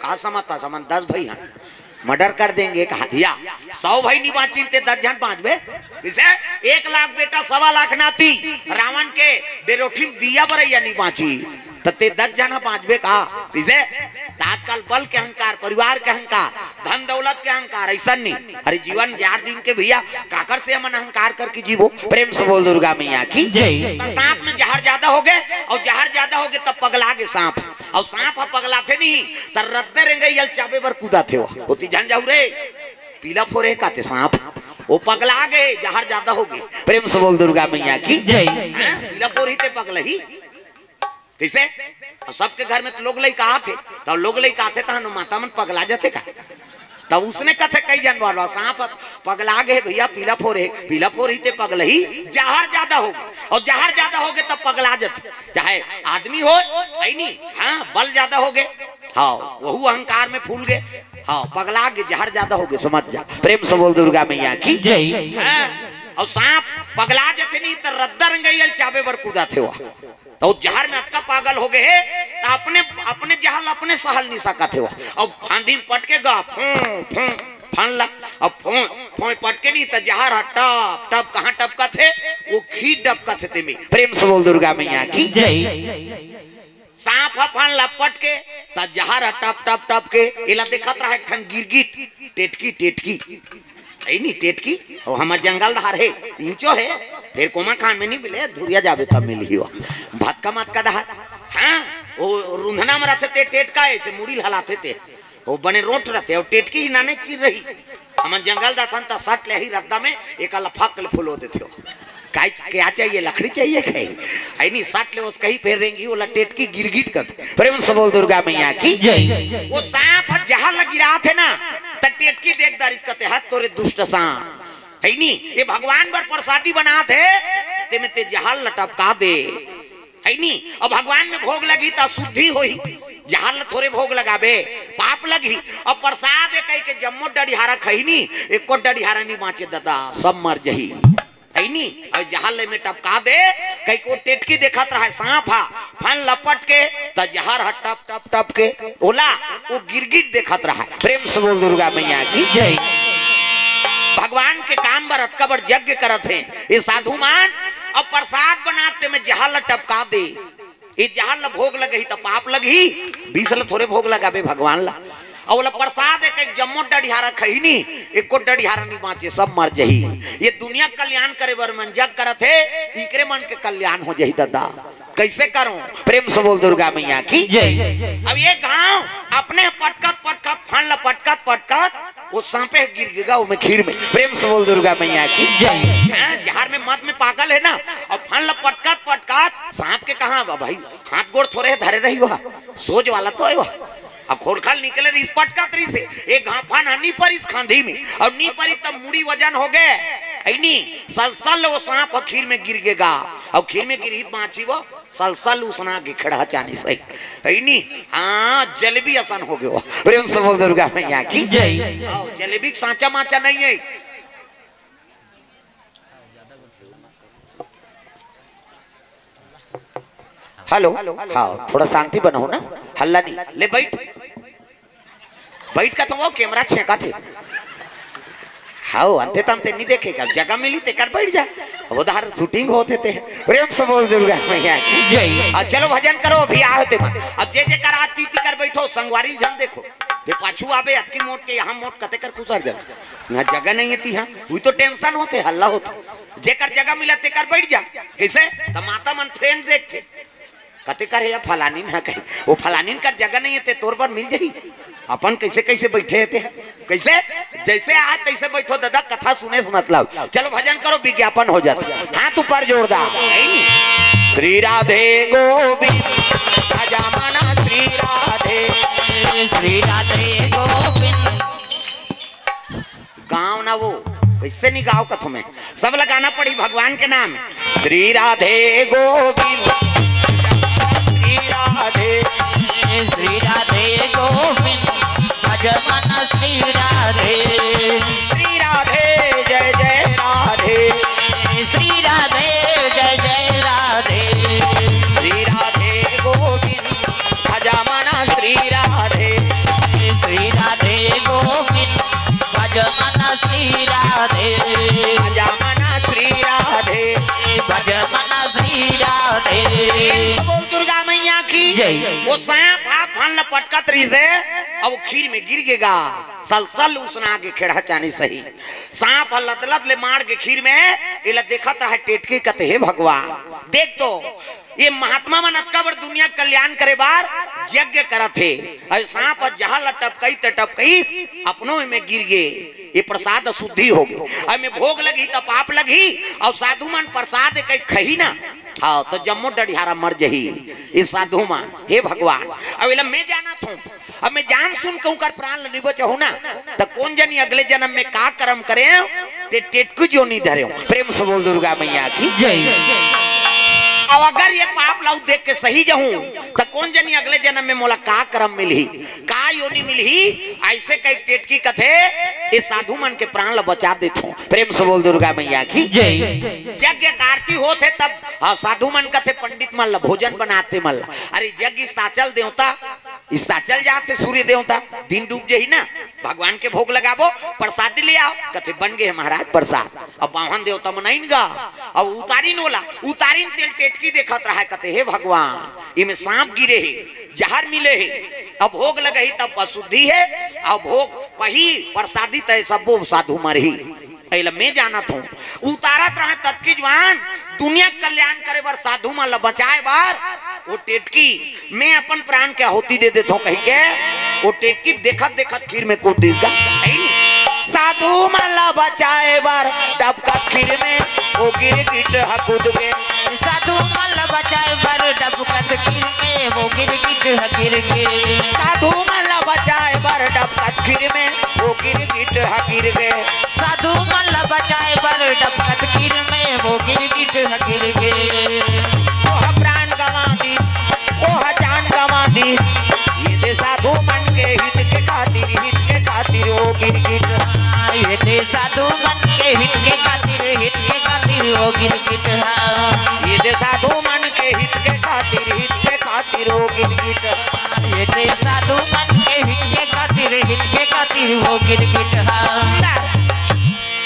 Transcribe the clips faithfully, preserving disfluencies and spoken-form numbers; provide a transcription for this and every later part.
असमत असमन दस भाई हैं, मर्डर कर देंगे एक हाथिया। सौ भाई नहीं बाँचिन ते दस झन बाँचबे। किसे? एक लाख बेटा, सवा लाख नाती, रावण के बेरोठी में दिया बरैया नहीं बाँची, त ते दस झन बाँचबे का? किसे? त आजकल बल के अहंकार, परिवार के अहंकार, धन दौलत के अहंकार, ऐसा नहीं। अरे जीवन चार दिन के भैया, काकर से हमन अहंकार करके जीवो? प्रेम से बोल दुर्गा मैया की। जय। त सांप में जहर ज्यादा हो गए, और जहर ज्यादा हो गए तब पगला गए सांप। और सांप ह पगलाथे नहीं, त रद्दा रेंगई ल चाबे बर कूदाथे वो। ओती झन जाऊ रे, पीला फोरे काते सांप। वो पगला गए, जहर ज्यादा हो गए। प्रेम से बोल दुर्गा मैया की। जय। हैं? पीला फोर ही ते पगला ही। कैसे? और सबके घर में तो लोग लइका आथे, तो लोग लइका आथे, तहन माता मन पगला जाथे का? तब उसने कथे कई झन बोलो, सांप पगला गए भैया, पीला फोर है, पीला फोर ही ते पगला ही, जहर ज्यादा हो गए, और जहर ज्यादा हो गए तब पगला जाथे, चाहे आदमी हो, है नहीं, हाँ, बल ज्यादा हो गए, हाँ, वहू अहंकार में फूल गए, हाँ, पगला गए, जहर ज्यादा हो गए, समझ जा। प्रेम से बोल दुर्गा मैया की। जय। हाँ, और सांप पगला जाथे नहीं तो रद्दा रेंगई ल चाबे बर कूदाथे वो। तो जहर में अतका पागल हो गए हे, तो अपने, अपने जहर ला अपने सहल नहीं सकत हे वो। अब फांदी में पटके गा, फों, फों, फन ला। अब फों, फों पटके नहीं, तो जहर ह टप, टप कहाँ टपकत हे? वो खीर टपकत हे तेमे। प्रेम से बोल दुर्गा मैया की। जय। सांप ह फन ला पटके, त जहर ह टप, टप, टप के, एला देखत रहा एक ठन गिरगिट, टेटकी, टेटकी। है नी टेटकी? अब हमर जंगल धार हे, ईंचो हे, फिर कोमा खान में नहीं मिले, धुरिया जाबे तब मिलही हो। भतका मत का दहा। हाँ, वो रुंधना में रहते ते टेटका ऐसे मुड़ी हलाते ते। वो बने रोट रहते, और टेटकी ही नाने चीर रही। हमन जंगल दाथन त सट ले ही रद्दा में, एक लफक ले फुलो देते हो। काई क्या चाहिए? लकड़ी चाहिए कहीं? है नहीं, सट ले उसका ही फिर रेंगी, वो लटेट की गिरगिट कथे। प्रेम से बोल दुर्गा मैया की। जय। वो सांप ह जहर लगी रहा थे ना, त टेटकी देख दारिस कथे, "हाथ तोरे दुष्ट सांप।" है नी, ये भगवान बर प्रसादी बनात हे, ते में ते जहर ल टपका दे। है नी, अब भगवान में भोग लगी त शुद्धि होही, जहर ल थोरे भोग लगाबे, पाप लगही। अब प्रसाद हे कहि के जम्मो डढ़ियारा खही नी, एको डढ़ियारा नहीं बाँचे दादा, सब मर जही। है नी, अब जहर ले में टपका दे, कहि को टेटकी देखत रहा सांप हा, फन लपट के, त जहर ह टप, टप, टप के, ओला, वो गिरगिट देखत रहा। प्रेम से बोल दुर्गा मैया की। जय। भगवान के काम बर अतका बड़ यज्ञ करत हे। ये साधु मान अब प्रसाद बनाते में जहर ल टपका दे। ये जहर ल भोग लगही त पाप लगही, विष ल थोरे भोग लगाबे भगवान ला। अउ ओला प्रसाद हे कहि जम्मो डढ़ियारा खही नी, एको डढ़ियारा नहीं बाँचे, सब मर जही। ये दुनिया कल्याण करे बर मन जग करत हे, इकरे मन के कल्याण हो जही दादा। कैसे करो? प्रेम से बोल दुर्गा मैया की। जय। अब ये घाव अपने पटकत पटकत, फन ल पटकत पटकत, वो सांपे गिर गिरगा, वो में खीर में। प्रेम से बोल दुर्गा मैया की। जय। हाँ, जहर में मद में पागल हे ना, और फन ल पटकत पटकत सांप के कहाँ बा भाई, हाथ गोड़ थोरे धरे रही हुआ, सोच वाला तो हे वो। अब खोलखल निकले रहिस, पटकत रहिस हे, एक घाव फन ह नी परिस खांधी में, और नी परिस तब मुड़ी वजन हो गए, है नी, सलसल वो सांप ह खीर में गिर गेगा, और खीर में गिरही बाँची वो, सलसल उसना के खड़ा चानी सही, है नी, हाँ, जलेबी असन हो गयो। प्रेम से बोल दुर्गा मैया की। जय। हाँ, जलेबी के सांचा माचा नहीं है। हेलो, हाँ, थोड़ा शांति बनाओ ना, हल्ला नहीं, ले बैठ, बैठ का तो वो कैमरा छेंका थे। हाँ, अंते तंते नहीं देखेगा, जगह मिली ते कर बैठ जा। अब उधर शूटिंग होते थे। प्रेम से बोल दुर्गा मैया की। जय। हाँ, चलो भजन करो, अभी आओ ते मन। अब जे जे कर आज तीती कर बैठो, संगवारी झन देखो, ते पाछू आबे, अतकी मोट के यहाँ मोट कते कर खुसर जाओ। यहाँ जगह नहीं है ती, हाँ, वही तो टेंशन होते, हल्ला होते। जेकर जगह मिला तेकर बैठ जा। कैसे? त माता मन फ्रेंड देखथे, कते कर हे या फलानिन हा कही, वो फलानिन कर जगह नहीं है ते तोर बर मिल जाही। अपन कैसे कैसे बैठे हे ते, कैसे? जैसे आए तैसे बैठो दादा, कथा सुने से मतलब। चलो भजन करो, विज्ञापन हो जाता। हाथ ऊपर जोरदार। श्री राधे गोविंद, भजा मना श्री राधे। श्री राधे गोविंद। गाँव ना वो, कैसे नहीं गाँव कथो में, सब लगाना पड़ी भगवान के नाम। श्री राधे गोविंद, श्री राधे, श्री राधे गोविंद, भजमन श्री राधे। श्री राधे जय जय राधे। श्री राधे जय जय राधे। श्री राधे गोविंद, भजमन श्री राधे। जय। वो सांप हा फन ल पटकत रहिस हे, अउ वो खीर में गिर गे गा। सल सल उसना गे खेड़ा चानी सही। सांप ह लदलद ले मार के खीर में, एला देखत रहा टेटकी, कथे, "हे भगवान, देख तो, ये महात्मा मन अतका बड़ दुनिया के कल्याण करे बर यज्ञ करत हे, अउ सांप ह जहर ल टपकई त टपकई, अपनो एमे गिर गे, ये प्रसाद अशुद्धि हो गे, अउ एमे भोग लगही त पाप लगही, अउ साधु मन प्रसाद कहीं खही ना, हाँ, तो जम्मो डढ़ियारा मर जही, ये साधु मन, हे भगवान, अब एला मैं जानत हूँ, अब मैं जान सुन के ओकर प्राण ल नहीं बचाहूँ ना, त कोन जनी अगले जन्म में का कर्म करे, ते टेटकी जोनी धरे हो।" प्रेम से बोल दुर्गा मैया की। जय। अब अगर ये पाप ला देख के सही जाहूँ, त कोन जनी अगले जन्म में मोला का कर्म मिलही, का योनि मिलही, ऐसे कही टेटकी कथे, ये साधु मन के प्राण ला बचा देत हूँ। प्रेम से बोल दुर्गा मैया की। जय। यज्ञ के आरती होत हे तब, हाँ, साधु मन कथे, "पंडित मन ला भोजन बनाते मन ला।" अरे, यज्ञ अस्ताचल देवता, अस्ताचल जात हे सूर्य देवता, दिन डूब जही ना, भगवान के भोग लगाबो, प्रसाद ले आओ, कथे, "बन गे हे महाराज प्रसाद।" अब बामन देवता मन आइन गा, अब उतारिन ओला, उतारिन तेला टेटकी देखत रहा, कथे, "हे भगवान, इमे सांप गिरे हे, जहर मिले हे, अब भोग लगही तब अशुद्धि हे, अब भोग पही प्रसादी तय सब्बो साधु मरही।" एला मैं जानत हूँ। उतारत रहे ततकी जुवान, दुनिया के कल्याण करे बर, साधु मन ल बचाए बर, वो टेटकी, "मैं अपन प्राण के आहुति दे देत हूँ," कही के, वो टेटकी देखत देखत खीर में कूद दिस गा। है नी? साधु मन ल बचाए बर, डबकत खीर में, वो गिरगिट ह कूद गे। साधु मन ल बचाए बर, डबकत खीर में, वो गिरगिट ह गिर गे। साधु मन ल बचाए बर, डबकत खीर में, वो गिरगिट ह गिर गे। साधु मन ल बचाए बर डबकत खीर में वो गिरगिट ह गिर गे। ओह प्राण गंवा दिस, ओह जान गंवा दिस। ये दे साधु मन के हित के खातिर, हित के खातिर वो गिरगिट। ये दे साधु मन के हित के खातिर, हित के खातिर वो गिरगिट। ये दे साधु मन के हित के खातिर, हित के खातिर वो गिरगिट। ये दे साधु मन के हित के खातिर, हित के खातिर वो गिरगिट।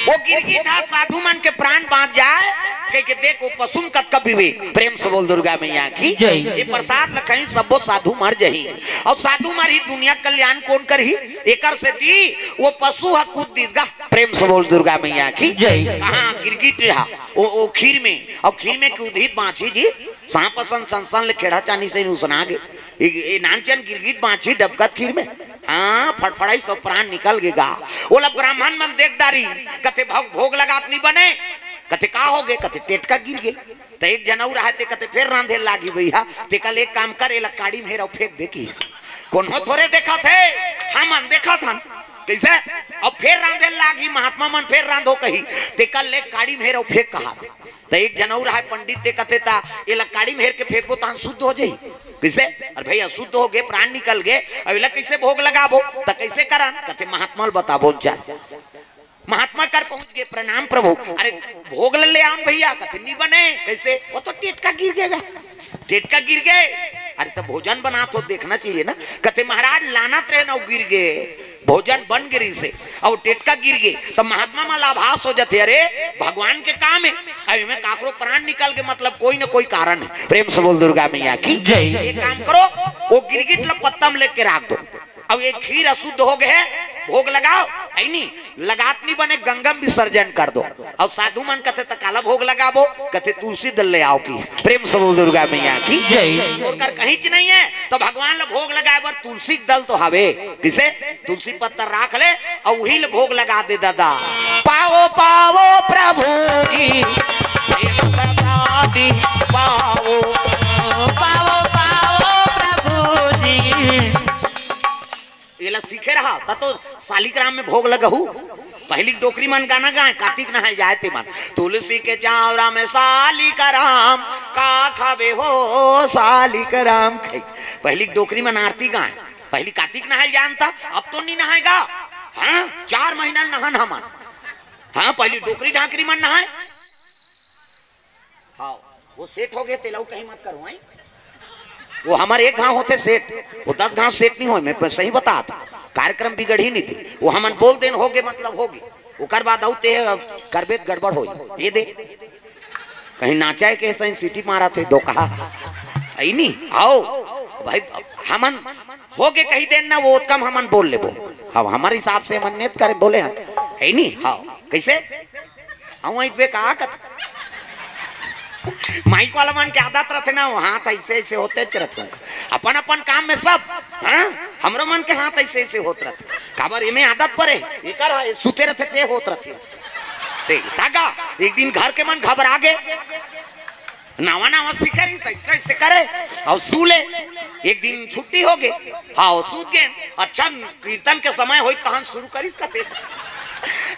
वो गिरगिट ह साधु मन के प्राण बाँच जाए, कहि के देख वो पशु म कतका विवेक। प्रेम से बोल दुर्गा मैया की। जय। ये प्रसाद ल खही सब्बो साधु मर जही, अउ साधु मरही दुनिया कल्याण कोन करही? एकर सेती वो पशु ह कूद दिस गा। प्रेम से बोल दुर्गा मैया की। जय। कहाँ गिरगिट रहा, वो, वो खीर में, अउ खीर में कूदही त बाँचही जी, सांप असन सनसन ले खेड़ा चानी सही उसना गे। ए, ए नानचन गिरगिट बाँचही डबकत खीर में। हाँ, फड़फड़ाई सब प्राण निकल गे गा। ओला ब्राह्मण मन देख डारिन, कथे, "भोग, भोग लगात नहीं बने।" कथे, "का हो गे?" कथे, "टेटका गिर गे।" त एक झन अउ रहय ते कथे, "फेर रांधे लागही भैया।" ते कल एक काम कर, एला काड़ी म हेर अउ फेंक दे किहिस। कोनो थोरे देखत हे, हमन देखत हन। कइसे? अब फेर रांधे लागही, महात्मा मन फेर रांधो कही। ते कल एक काड़ी म हेर अउ फेंक कहात। त एक झन अउ रहय पंडित, ते कथे, "त एला काड़ी म हेर के फेंकबो तहन शुद्ध हो जाही।" कइसे? "अरे भई, अशुद्ध हो गे, प्राण निकल गे, अब एला कइसे भोग लगाबो? त कइसे करन?" कथे, "महात्मा ल बताबो, चल।" महात्मा कर पहुंच गे, "प्रणाम प्रभु।" "अरे, भोग ल ले आन भैया।" कथे, "नी बने।" "कइसे?" "वो तो टेटका गिर गे गा।" "टेटका गिर गे?" "अरे, त भोजन बनात हो, देखना चाहिए ना।" कथे, "महाराज, लानत रहेन अउ गिर गे।" भोजन बन गे रहिसे, अउ टेटका गिर गे, त महात्मा मन ल आभास हो जाथे, "अरे, भगवान के काम हे, अब एमे काकरो प्राण निकल गे, मतलब कोई न कोई कारण हे।" प्रेम से बोल दुर्गा मैया की। जय। एक काम करो, वो गिरगिट ल पत्ता म लेके राख दो, अउ ये खीर अशुद्ध हो गे हे, भोग लगाओ, है नी, लगात नी बने, गंगा म विसर्जन कर दो। अउ साधु मन कथे, "त काला भोग लगाबो?" कथे, "तुलसी दल ले आओ।" किहिस। प्रेम से बोल दुर्गा मैया की। जय। तोर कर कहींच नइ हे, त भगवान ल भोग लगाय बर तुलसी के दल तो हवे। कइसे? तुलसी पत्ता राख ले अउ उही ल भोग लगा दे दादा। पाओ, पाओ प्रभु जी, हे प्रसादी पाओ। पाओ, पाओ प्रभु जी। एला सीखे रहा, त तो सालिग्राम में भोग लगहू। पहिली डोकरी मन गाना गाए, कातिक नहाय जाए ते मन, "तुलसी के चावरा में सालिग्राम, का खाबे हो सालिग्राम।" कही। पहिली डोकरी मन आरती गाए, पहिली कातिक नहाय जान त, अब तो नी नहाय गा। हाँ, चार महीना नहन हमन। हाँ, पहिली डोकरी ढाकरी मन नहाय। हाँ, वो सेठ हो गे, तेला अउ कहीं मत करो, हैं? वो हमर एक घांव होथे सेठ, वो दस घांव सेठ नहीं होय, मैं सही बतात हूँ। कार्यक्रम बिगड़ही नहीं थे, वो हमन बोल देन हो गे, मतलब हो गे। ओकर बाद अउ ते करबे त गड़बड़ होय, दे दे। कहीं नाचाय के सही सीटी मारत हे, धोखा। अइ नी, आओ। भाई, हमन होगे कही देन ना, वो ओतका म हमन बोल लेबो। अब हमर हिसाब से हमन नेत करे बोले हन, है नी? हाँ, कैसे? हाँ, वहीं पे कहा कत माइक वाला मन के आदत रथे ना, वो हाथ ऐसे ऐसे होते रथे उनका। अपन अपन काम में सब, हाँ, हमरो मन के हाथ ऐसे ऐसे होत रथे। काबर एमे आदत परे, एकर है, सुते रथे ते होत रथे। से तागा, एक दिन घर के मन घबरा गे, नावा नावा सीखे रही, ऐसे ऐसे करे, और सू ले। एक दिन छुट्टी हो गे, हाँ, वो सूत गे। अच्छा, कीर्तन के समय होई तहन शुरू करिस कथे।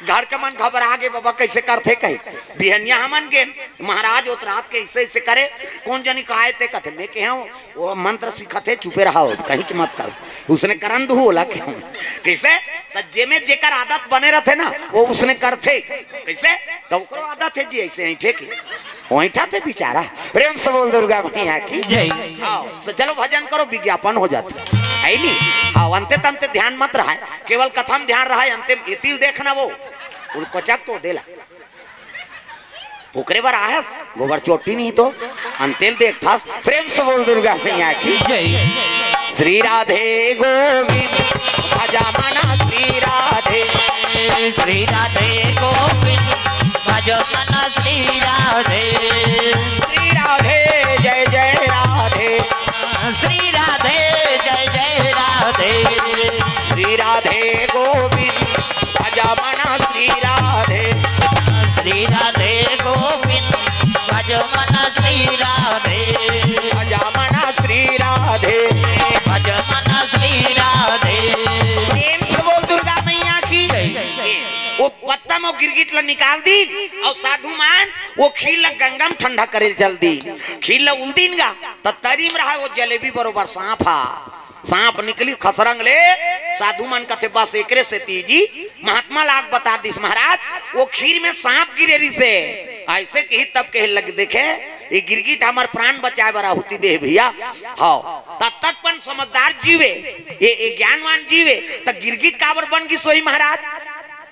घर के मन घबरा गे, बाबा कैसे करथे कही। बिहनिया हमन गेन, महाराज ओत रात के ऐसे ऐसे करे, कौन जनी का आय ते कथे, मैं कहे हूँ, वो मंत्र सिखत हे, चुपे रहा हो, कहीं की मत करो, उसने करन दू ओला कहे हूँ। कैसे? त जेमे जेकर आदत बने रहथे ना, वो उसने करथे। कैसे? त ओकरो आदत है जी ऐसे ऐंठे के, ऐंठा थे बेचारा। प्रेम से बोल दुर्गा मैया की। जय। हाँ, तो चलो भजन करो, विज्ञापन हो जाती है नी। हाँ, अंते तंते ध्यान मत रहा, केवल कथा म ध्यान रहा, अंते एती ल देखना वो, वो कोचक तो देला। ओकरे बर आहस, गोबर चोटी नहीं तो अंते ल देखथस। प्रेम से बोल दुर्गा मैया की। जय। श्री राधे गोविंद भजा मना श्री राधे। श्री राधे गोविंद भजो मन श्री राधे। श्री राधे जय जय राधे। श्री राधे जय जय राधे। श्री राधे गोविंद भजा मना श्री राधे। श्री राधे गोविंद भजो मन श्री राधे। भजा मना श्री राधे। भजो मन श्री राधे। प्रेम से बोल दुर्गा मैया की। वो पत्ता म गिरगिट ला निकाल दीन, और साधु मन वो खीर ला गंगा म ठंडा करे चल दीन। खीर ला उल दीन गा, त तरी म रहा वो जलेबी बरोबर सांप हा। सांप निकली खसरंग ले, साधु मन कथे, "बस एकरे सेती जी महात्मा लाग बता दिस महाराज, वो खीर में सांप गिरे रिसे।" ऐसे कही तब कहे लग, "देखे, ये गिरगिट हमर प्राण बचाए बर आहुति दे भैया।" हाँ, तब तक पन समझदार जीवे, ये, ये ज्ञानवान जीवे, त गिरगिट काबर बन गिस होही महाराज?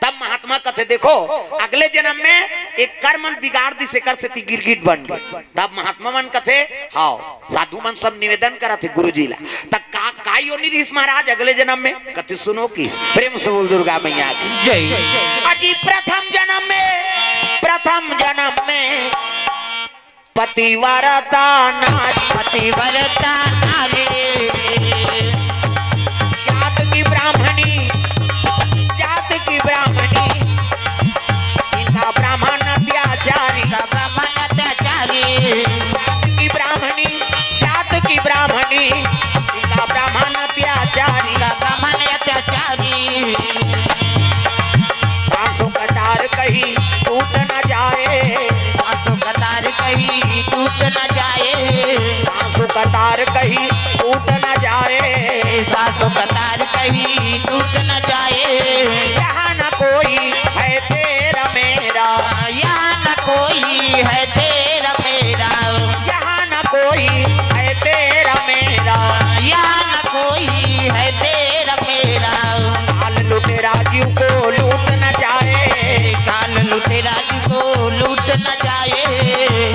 तब महात्मा कथे, "देखो, अगले जन्म में एक कर्म बिगाड़ दिस, एकर सेती गिरगिट बन गे।" तब महात्मा मन कथे, हाँ, साधु मन सब निवेदन करत हे गुरुजी ला, "त का, का योनि रिहिस महाराज अगले जन्म में?" कथे, "सुनो किस।" प्रेम से बोल दुर्गा मैया की। जय। अजी प्रथम जन्म में, प्रथम जन्म में पतिव्रता नारी। पतिव्रता नारी। जात की ब्राह्मणी, जात की ब्राह्मणी, इनका ब्राह्मण अत्याचारी। इनका ब्राह्मण अत्याचारी। जात की ब्राह्मणी, जात की ब्राह्मणी, इनका ब्राह्मण अत्याचारी। इनका ब्राह्मण अत्याचारी। सांसों कटार कहीं टूट न जाए। सांसों कटार कहीं टूट न जाए। सांसों कटार कहीं टूट न जाए। सांसों कटार कहीं टूट न जाए। यहाँ न कोई है तेरा मेरा। यहाँ न कोई है तेरा मेरा। यहाँ न कोई है तेरा मेरा। यहाँ न कोई है तेरा मेरा। काल लुटेरा जीव को लूट न जाए। काल लुटेरा जीव को लूट न जाए।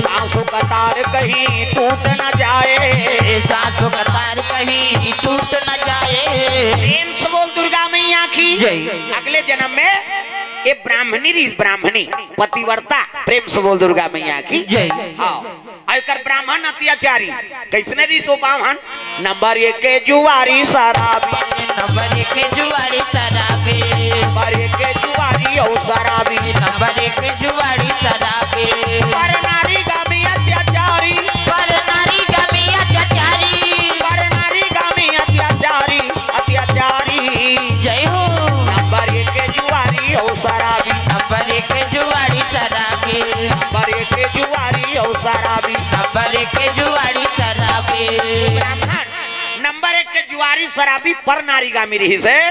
सांसों कतार कहीं टूट न जाए। सांसों कतार कहीं टूट न जाए। प्रेम से बोल दुर्गा मैया की। जय। अगले जन्म में ये ब्राह्मणी रही, ब्राह्मणी पतिव्रता। प्रेम से बोल दुर्गा मैया की। जय। हाँ। अउ एकर ब्राह्मण अत्याचारी, कइसने रिहिस ओ बाम्हन? नंबर एक के जुआरी शराबी। नंबर एक के जुआरी शराबी। नंबर एक के जुआरी अउ शराबी। नंबर एक के जुआरी शराबी। पर नारी गामी अत्याचारी। पर नारी गामी अत्याचारी। पर नारी गामी अत्याचारी, अत्याचारी। जय हो। नंबर एक के जुआरी अउ शराबी। नंबर एक के जुआरी शराबी। नंबर एक के जुआरी अउ शराबी। नंबर एक के जुआरी शराबी। ब्राह्मण नंबर एक के जुआरी शराबी पर नारीगामी रिहिस हे,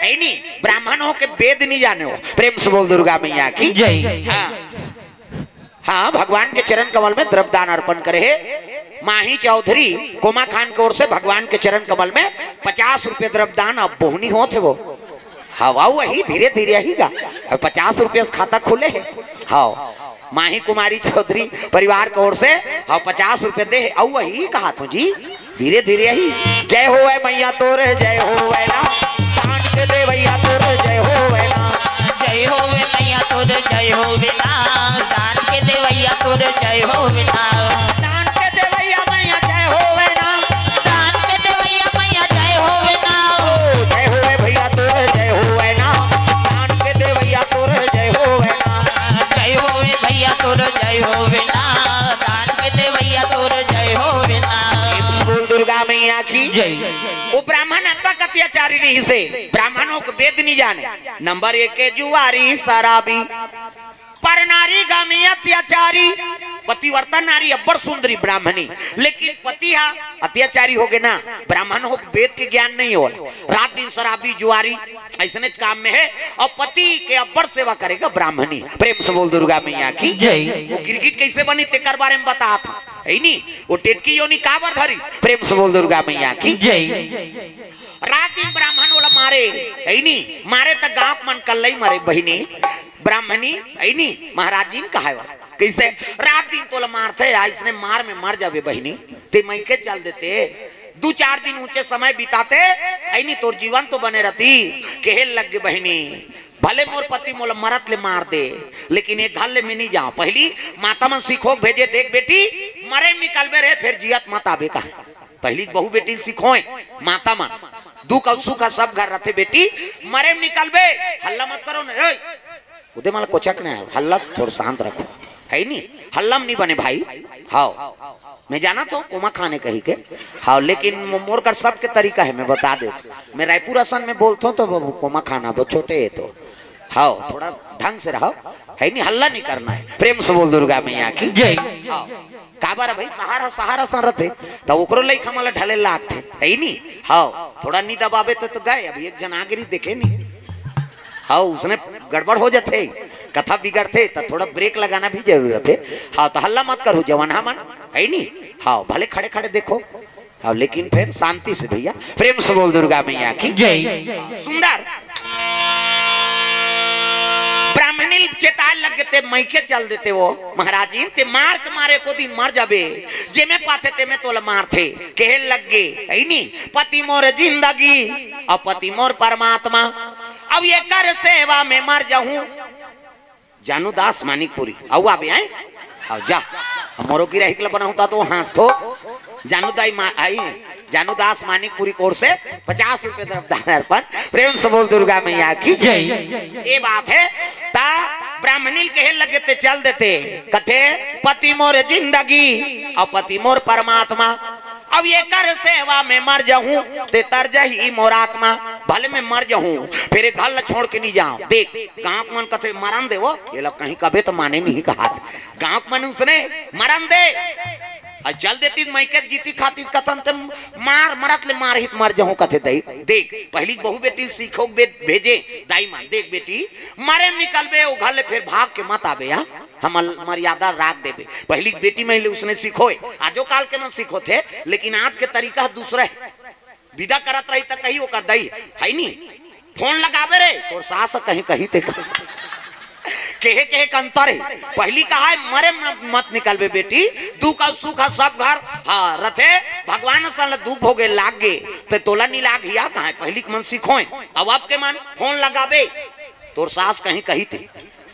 हे नी? ब्राह्मण हो के वेद नी जाने हो। प्रेम से बोल दुर्गा मैया की। जय। हाँ। हाँ, भगवान के चरण कमल में द्रव्यदान अर्पण करे हे। माही चौधरी कोमाखान के ओर से भगवान के चरण कमल में पचास रुपये द्रव्यदान। अब बोहनी होत हे वो। हाँ, वाह, वही धीरे धीरे ही गा। अब पचास रुपये से खाता खुले हे। हाँ, माही कुमारी चौधरी परिवार के ओर से, हाँ, पचास रुपये दे हे। अउ वही कहा थो जी, धीरे धीरे ही। जय होवे मैया तोर, जय होवे ना। दान के देवैया तोर, जय होवे ना। जय होवे मैया तोर, जय होवे ना। दान के देवैया तोर, जय होवे ना। दान के देवैया मैया जय होवे ना। दान के देवैया मैया जय होवे ना। ओ, जय होवे भैया तोर, जय होवे ना। दान के देवैया तोर, जय होवे ना। जय होवे भैया तोर, जय होवे ना। दान के देवैया तोर, जय होवे ना। बोल दुर्गा मैया की जय। वो ब्राह्मण अतक अत्याचारी रहिसे, ब्राह्मणों को वेद नहीं जाने। नंबर एक के जुआरी शराबी, पर नारी गामी अत्याचारी। पतिव्रता नारी अब्बड़ सुंदरी ब्राह्मणी, लेकिन पति हा अत्याचारी हो गए ना। ब्राह्मण हो, वेद के ज्ञान नहीं होला, रात दिन शराबी जुआरी, ऐसने काम में है। और पति के अब्बड़ सेवा करेगा ब्राह्मणी। प्रेम से बोल दुर्गा मैया की जय। वो गिरगिट कैसे बनी तेकर बारे में बतात हूँ, है नी? वो टेटकी योनि काबर धरिस? प्रेम से बोल दुर्गा मैया की जय। रात दिन ब्राह्मण वाला मारे, है नी? मारे त गांव के मन कल्लई मरे बहिनी, ब्राह्मणी, है नी? महाराज जी ने कहाय वाला। कैसे? रात दिन तोला मारथे, आ इसने मार में मर जाबे बहिनी, ते मइके चल देते। दू चार दिन ऊंचे समय बिताते, है नी? तोर जीवन तो बने रहती। कहे लग गे बहिनी, भले मोर पति मोला मरत ले मार दे, लेकिन एक घर ले मैं नहीं जाऊं। पहली माता मन सिखो के भेजे, देख बेटी, मरे में निकलबे रे, फिर जियत मत आबे कहा। पहली बहू बेटी सिखोए, माता मन, दुख और सुख सब घर रहते बेटी, मरे में निकलबे, हल्ला मत करो ना, ए, उदे माला कोचक ने हल्ला थोड़ा शांत रखो, है नी? हल्ला में नहीं बने भाई। हाव, मैं जाना तो कोमा खाने कही के, हाव, लेकिन मो-, मोर कर सबके तरीका है, मैं बता दे। मैं रायपुर असन में बोलता हूँ तो वो कोमा खाना, वो छोटे है तो, हाव, थोड़ा ढंग से रहो, है नी? हल्ला नहीं करना है। प्रेम से बोल दुर्गा मैया की जय। हाव, काबर भाई, शहर ह शहर असन रथे, त ओकरो लइका मन ला ढले लागथे, है नी? हाव, थोड़ा नी दबाबे त, तो गए, अभी एक जन आगरी देखे नी। हाव, उसने गड़बड़ हो जाथे, कथा बिगड़थे, त थोड़ा ब्रेक लगाना भी जरूरी रथे। हाव, त हल्ला मत करो जवान हमन, है नी? हाव, भले खड़े खड़े देखो, हाव, लेकिन फिर शांति से भैया, प्रेम से बोल दुर्गा मैया की जय। सुंदर ब्राह्मणी चेताए लग गे, ते मइके चल देते वो महाराज जी, ते मार के मारे को दिन मर जाबे, जेमे पाथे तेमे तोला मारथे। कहे लग गे, है नी, पति मोर जिंदगी और पति मोर परमात्मा, अब एकर सेवा में मर जाहूं। जानू दास मानिकपुरी, अउ आबे आए? आओ जा, हम मोरो गिराही के ला बनाहूं ता तो हाँसथो। जानू दाई मा-, आई, जानू दास मानिकपुरी कोर से पचास रुपये तरफ दान अर्पण। प्रेम से बोल दुर्गा मैया की जय। ये बात है, ता ब्राह्मणी ल कहे लगे ते चल देते, कथे पति मोर जिंदगी और पति मोर परमात्मा, अब एकर सेवा में मर जाहूं, ते तर जाही मोर आत्मा, भले मैं मर जाहूं, फिर ये घर ला छोड़ के नहीं जाऊं। देख, गांव के मन कथे मरन दे वो, ये लोग कहीं कबे तो माने नहीं कहात। गांव के मन उसने मरन दे, और चल देती मइके जीती खाती कथन ते मार, मरत ले मार ही त मर जाहूं कथे दई। देख, पहली बहू बेटी सीखो बे-, भेजे, दाई मां, देख बेटी, मरे में निकलबे, वो घर ले फिर भाग के मत आबे, या? हमर मर्यादा राख देबे। पहली बेटी महिला उसने सिखोए, आजो काल के मन सिखोथे, लेकिन आज के तरीका ह दूसरा है। विदा करत रही त कही ओकर दई, है नी? फोन लगाबे रे, तोर सास कहीं कही ते कही। केहे केहे के अंतर है। पहली कहा है, मरे म-, मत निकलबे बेटी, दुख और सुख ह सब घर, हाँ, रथे, भगवान सन ल दुख भोगे लाग गे, ते तोला नी लाग हिया कहा है, पहली के मन सिखोए, अब आपके मन फोन लगाबे, तोर सास कहीं कही ते।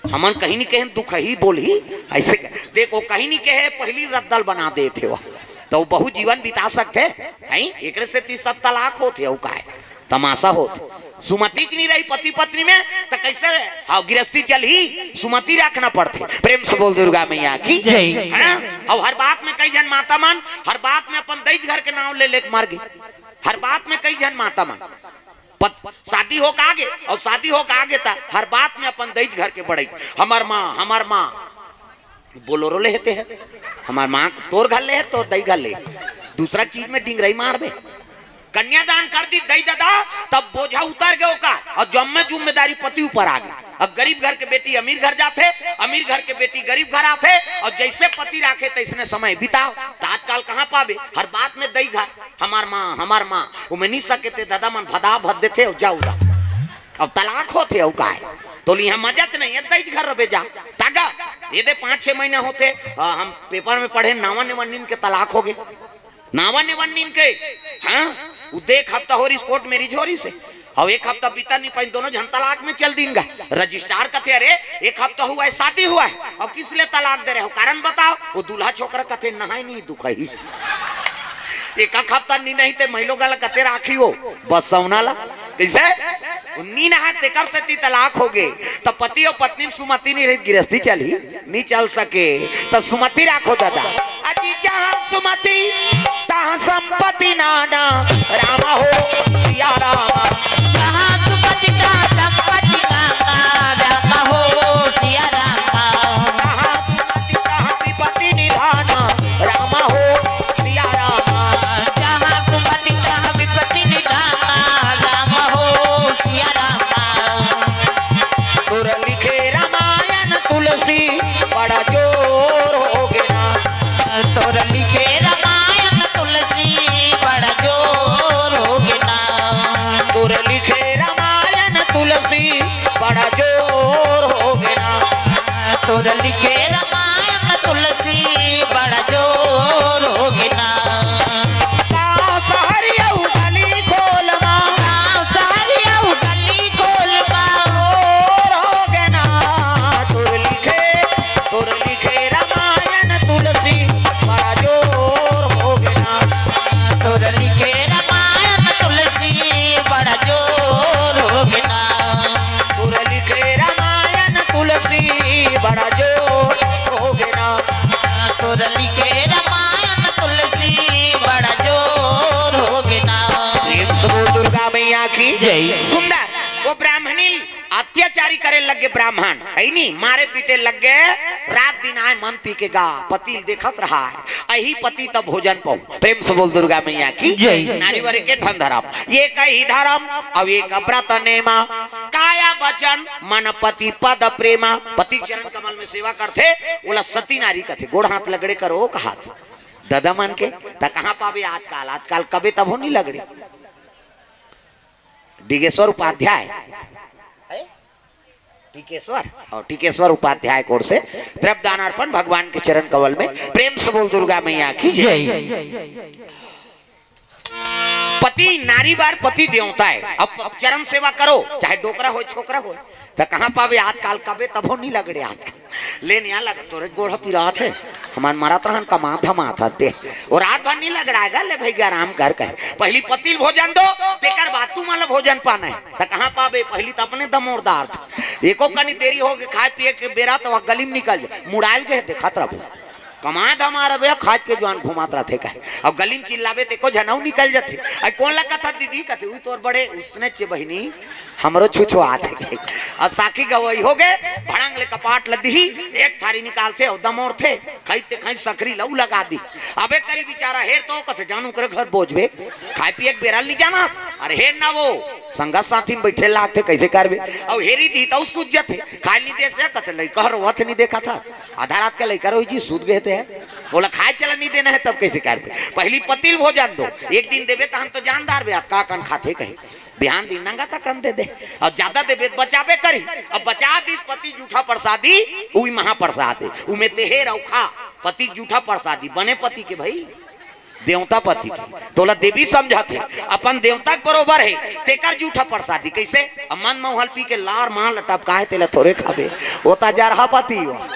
हमन कहीं नहीं कहे दुख ही बोलही, ऐसे कह। देखो, कहीं नहीं कहे, पहली रद्दल बना देथे वो, तो बहुत जीवन बिता सकथे, हैं? एकरे से ती सब तलाक होथे, अउ काय तमाशा होथे। सुमति के नहीं रही पति पत्नी में, तो कैसे, हाँ, गिरस्ती चलही, सुमति रखना पड़थे। प्रेम से बोल दुर्गा मैया की जय। है ना? और हर बात में कई जन माता मन, हर बात में अपन दई घर के नाम ले लेके मर गई, हर बात में कई जन माता मन। पत-, शादी होके आगे और शादी होके आगे त हर बात में अपन दई घर के बड़ई, हमर माँ, हमर माँ, बोलोरो ले हेते है, हमर माँ तोर घर ले है, तोर दई घर ले, दूसरा चीज में डिंगरई मारबे। कन्यादान कर दी दई ददा, तब बोझा उतर गए ओकर और जम्मे जिम्मेदारी पति ऊपर आ गई। अब गरीब घर के बेटी अमीर घर जाथे, अमीर घर के बेटी गरीब घर आथे, और जैसे पति राखे तैसने समय बिताओ। त आजकल कहाँ पाबे, हर बात में दई घर, हमार माँ, हमार माँ, वो में नहीं सके ते दादा मन भदा भद देथे और जाऊ दा। अब तलाक होथे और का है? तो लिहा मजा च नहीं है, दई घर रबे जा। तागा, ये दे पाँच छह महीना होथे, आ, हम पेपर में पढ़े, नावा नेवा नींद के तलाक हो गए। नावा नेवन नीन के। हाँ, वो देख हफ्ता हो रही कोर्ट मैरिज हो रही से। अब एक हफ्ता बीता नहीं पाइन, दोनों झन तलाक में चल दीन गा। रजिस्ट्रार कथे, "अरे, एक हफ्ता हुआ है, शादी हुआ है, अब किस लिए तलाक दे रहे हो, कारण बताओ।" वो दूल्हा छोकरा कथे, "नहाय नहीं दुखाई।" एक, एक हफ्ता नी नहीं ते महिलो गल कथे राखी हो, बस सौना ला। कैसे? नी नहा तेकर से ती तलाक हो गए। तो पति और पत्नी में सुमति नहीं रही, गिरस्ती चली? नहीं चल सके। तो सुमति राखो दादा। अजी जहाँ सुमति, तहाँ संपत्ति नाना, राम हो सिया राम। जहाँ सुमति तहाँ संपत्ति नाना, राम हो सिया राम। जहाँ सुमति तहाँ विपत्ति निधाना, राम हो सिया राम। जहाँ सुमति तहाँ विपत्ति निधाना, राम हो सिया राम। तोर लिखे रामायण तुलसी बड़ा जोर हो गया। तोर लिखे रामायण तुलसी बड़ा जोर हो गया। तोर लिखे रामायण तुलसी बड़ा जोर हो गया। तोर लिखे रामायण तुलसी बड़ा जोर हो गया। गाँव शहर अउ गली खोल मा। गाँव शहर अउ गली खोल मा। जोर हो गया ना। तोर लिखे, तोर लिखे रामायण तुलसी बड़ा जोर हो गया ना। तोर लिखे रामायण तुलसी बड़ा जोर हो गया ना। तोर लिखे रामायण तुलसी बड़ा जोर हो गया ना। तोर लिखे रामायण तुलसी बड़ा जोर हो गया ना। प्रेम से बोल दुर्गा मैया की जय। सुंदर। वो ब्राह्मणी अत्याचारी करे लगे, ब्राह्मण है नी, मारे पीटे लगे, रात दिन आए मन पी के गा, पति देखत रहा है, अही पति तब भोजन पाऊं। प्रेम से बोल दुर्गा मैया की जय। नारी वर के धन धरम, ये कही धरम, अब ये का व्रत नेमा, काया वचन मन पति पद प्रेमा। पति चरण कमल में सेवा करथे, ओला सती नारी कथे, गोड़ हाथ लगड़े करो कहात। ददा मन के, त कहाँ पावे आजकाल, आजकाल कबे तभो नहीं लगड़े। डिगेश्वर उपाध्याय, है? टीकेश्वर, और टीकेश्वर उपाध्याय कोर से द्रव्य दान अर्पण भगवान के चरण कमल में। प्रेम से बोल दुर्गा मैया की जय। जय। पति नारी बार पति देवता है। अब, अब चरण सेवा करो, चाहे डोकरा हो, छोकरा हो, तो कहाँ पावे आजकाल, कबे तभो नहीं लगड़े आजकाल। ले निया लग, तोरे गोड़ पिरात है, हमार मरत रहन कमात धमात हते। और रात भर नहीं लगड़ाएगा, ले भैया आराम कर कहे। पहली पति ल भोजन दो, तेकर बाद तू मन ल भोजन पाना है। त कहाँ पाबे, पहली त अपने दमोरदार थे। एको कनी देरी हो के खाए पिए के बेरा त वह गली में निकल जाए, मुड़ाइल के देखत रहबो। कमाए धमाए रहे, खाज के जुआन घुमात रहथे कहे। अब गली में चिल्लाबे ते को झनऊ निकल जाथे। आई कोन ला कथा दीदी कथे, "उई तोर बड़े उसने चे बहिनी, हमरो छुछुआत है।" कहे। अब साखी गवई हो गए, भड़ंग ले कपाट ल दिही, एक थारी निकालथे अउ दमोरथे, खाई ते खाई सकरी लऊ लगा दी। अबे करी बेचारा हेर तो कथे, "जानू करे घर बोझबे, खाए पिए के बेरा ल नहीं जाना।" अरे हेर ना वो, संगत साथी में बैठे लागथे, कैसे करबे? अउ हेरी दी त सूझ जाथे, खाए नहीं दे से कथे, "लइका रोवत नहीं देखा था।" आधा रात के लइका रोई जी, सूत गए थे। बोला, "खाए चला नहीं देना है, तब कैसे कर?" पहली पति ल भोजन दो, एक दिन देबे तहन तो जानदार बे, का कन खाथे कहे, बिहान दिन नंगा तक कन दे दे, और ज्यादा देबे तो बचाबे करी। अब बचा दिस पति जूठा प्रसादी, उई महाप्रसाद है, उमे तेहे रखा पति जूठा प्रसादी, बने पति के भाई। देवता पति के तोला देवी समझत हे, अपन देवता के बरोबर हे, तेकर जूठा प्रसादी कैसे? अब मन मौहल पी के लार मार लटपका हे, तेला थोरे खाबे, वो ता जरहा पति हो।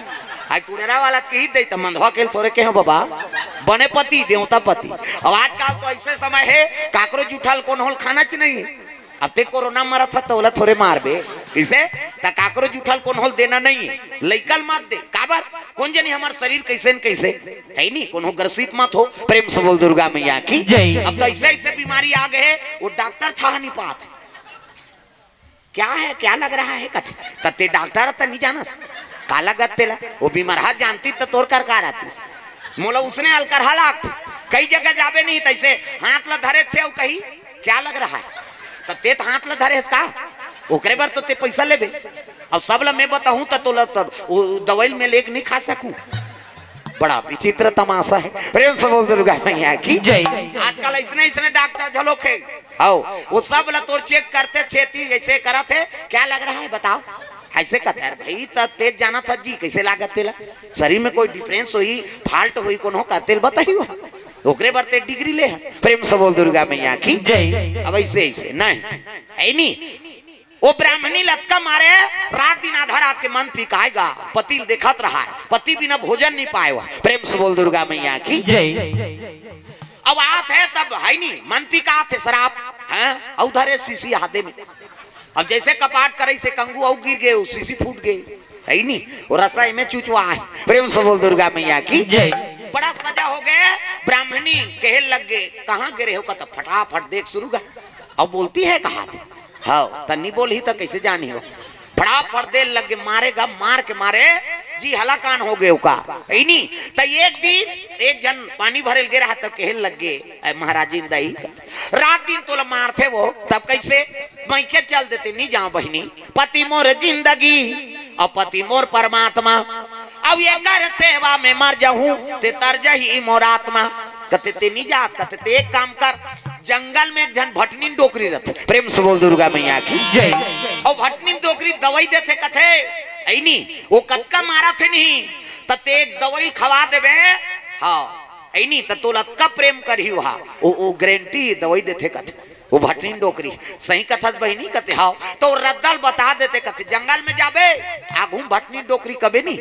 आई कुड़ेरा वाला के ही दे त मंदवा के थोरे के हो बाबा, बने पति, देवता पति। अब आजकल तो ऐसे समय हे, काकरो जूठा ल कोनो होल खाना च नहीं है। अब ते कोरोना मरत ह, तोला थोरे मारबे। इसे त काकरो जूठा ल कोनो होल देना नहीं है। लइका ल मत दे। काबर? कोन जनी हमर शरीर कैसे न कैसे। है नहीं, कोनो ग्रसित मत हो। प्रेम से बोल दुर्गा मैया की जय। अब तो ऐसे ऐसे बीमारी आ गए, वो डॉक्टर था नहीं पात। क्या है, क्या लग रहा है कथे। त ते डॉक्टर त नहीं जानस। का लगत तेला? वो बीमार हाथ जानती त तोर कर का रहतीस। मोला उसने अलकरहा लागत। कई जगह जाबे नहीं, तैसे हाथ ला धरे थे, वो कही, "क्या लग रहा है?" त ते त हाथ ला धरे हस का? ओकरे बर तो ते पैसा लेबे। अब सब ला मैं बताहूं त तोला तब वो दवाई में लेके नहीं खा सकूं। बड़ा विचित्र तमाशा है। प्रेम से बोल दुर्गा मैया की जय। आजकल इसने, इसने डॉक्टर झलोक है। आओ, वो सब ला तोर चेक करते छेती ऐसे करत है, "क्या लग रहा है बताओ?" ऐसे कहते, "अरे भाई, त तेज जाना था जी, कैसे लागत तेला? शरीर में कोई डिफरेंस होई, फाल्ट होई, कोनो का तेल बताई हुआ।" ओकरे बर ते डिग्री ले हस। प्रेम से बोल दुर्गा मैया की। जय। अब ऐसे ऐसे नहीं है नी। वो ब्राह्मणी लतका मारे, रात दिन आधा रात के मन पिकाएगा, पति देखत रहा है, पति बिना भोजन नहीं पाए हुआ। प्रेम से बोल दुर्गा मैया की। जय। अब आत है तब है नी, मन पिकात है शराब, हैं? और धरे शीशी हाथे में। अब जैसे कपाट करे से कंगू और गिर गए, वो शीशी फूट गए, है नी? और रसाई में चुचवा है। प्रेम से बोल दुर्गा मैया की। जय। बड़ा सजा हो गए, ब्राह्मणी कहे लग गए, "कहाँ गिरे हो?" कहता, "फटाफट देख शुरू गा।" अब बोलती है कहा थे, "हाँ, तन्नी बोल ही तो कैसे जानी हो?" फटाफट दे लग गए, मारेगा, मार के मारे जी हलाकान हो गए का, है नी? तो एक दिन एक जन पानी भरे गे रहा, तब कहे लग गए, "ए महाराजिन दई, रात दिन तोला मारथे वो, तब कैसे? मैं के चल देते, नहीं जाओ बहिनी, पति मोर जिंदगी और पति मोर परमात्मा, अब एकर सेवा में मर जाऊं, ते तर जही मोर आत्मा।" कहते, "ते नहीं जात।" कहते, "ते एक काम कर, जंगल में एक झन भटनीन डोकरी रहते।" प्रेम से बोल दुर्गा मैया की। जय। और भटनीन डोकरी दवाई देथे, कहते, "ऐनी, वो कतका मारा थे नहीं, त ते एक दवाई खवा देबे, हाँ, ऐनी, त तोला अतका प्रेम करही वहा।" वो, वो गारंटी दवाई देथे, कहते, वो भटनीन डोकरी। "सही कथस बहिनी?" कहते, "हाँ।" तो रद्दल बता देते, कहते, "जंगल में जाबे, आगू में भटनीन डोकरी कबे नहीं,